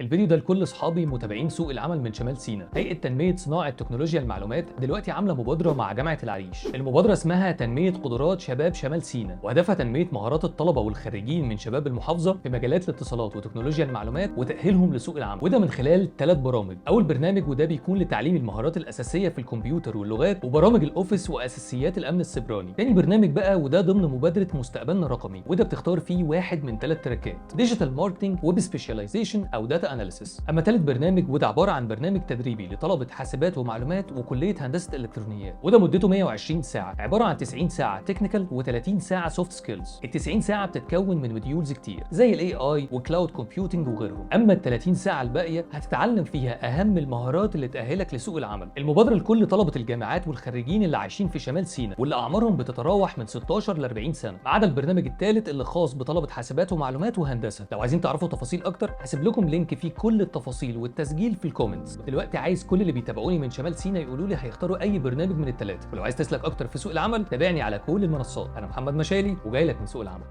الفيديو ده لكل اصحابي متابعين سوق العمل من شمال سيناء. هيئة تنمية صناعة تكنولوجيا المعلومات دلوقتي عامله مبادرة مع جامعه العريش. المبادرة اسمها تنمية قدرات شباب شمال سيناء، وهدفها تنمية مهارات الطلبة والخريجين من شباب المحافظة في مجالات الاتصالات وتكنولوجيا المعلومات وتاهيلهم لسوق العمل، وده من خلال 3 برامج. اول برنامج وده بيكون لتعليم المهارات الاساسية في الكمبيوتر واللغات وبرامج ال Office واساسيات الامن السيبراني. تاني برنامج بقى وده ضمن مبادرة مستقبلنا الرقمي، وده بتختار فيه واحد من 3 تراكات: digital marketing، web specialization، او data analysis. اما ثالث برنامج وده عبارة عن برنامج تدريبي لطلبه حاسبات ومعلومات وكلية هندسة الالكترونيات، وده مدته 120 ساعة، عبارة عن 90 ساعة technical و30 ساعة soft skills. ال 90 ساعة بتتكون من modules كتير زي ال AI و cloud computing وغيرهم. اما ال 30 ساعة الباقية هتتعلم فيها اهم المهارات اللي تاهلك لسوق العمل. المبادرة لكل طلبه الجامعات والخريجين اللي عايشين في شمال سيناء واللي اعمارهم بتتراوح من 16 ل 40 سنة، ما عدا البرنامج الثالث اللي خاص بطلبه حاسبات ومعلومات وهندسة. لو عايزين تعرفوا تفاصيل اكتر هسيب لكم link فيه كل التفاصيل والتسجيل في ال comments. دلوقتي عايز كل اللي بيتابعوني من شمال سيناء يقولوا لي هيختاروا اي برنامج من الثلاثة. ولو عايز تسلك اكتر في سوق العمل تابعني على كل المنصات. انا محمد مشالي وجاي لك من سوق العمل.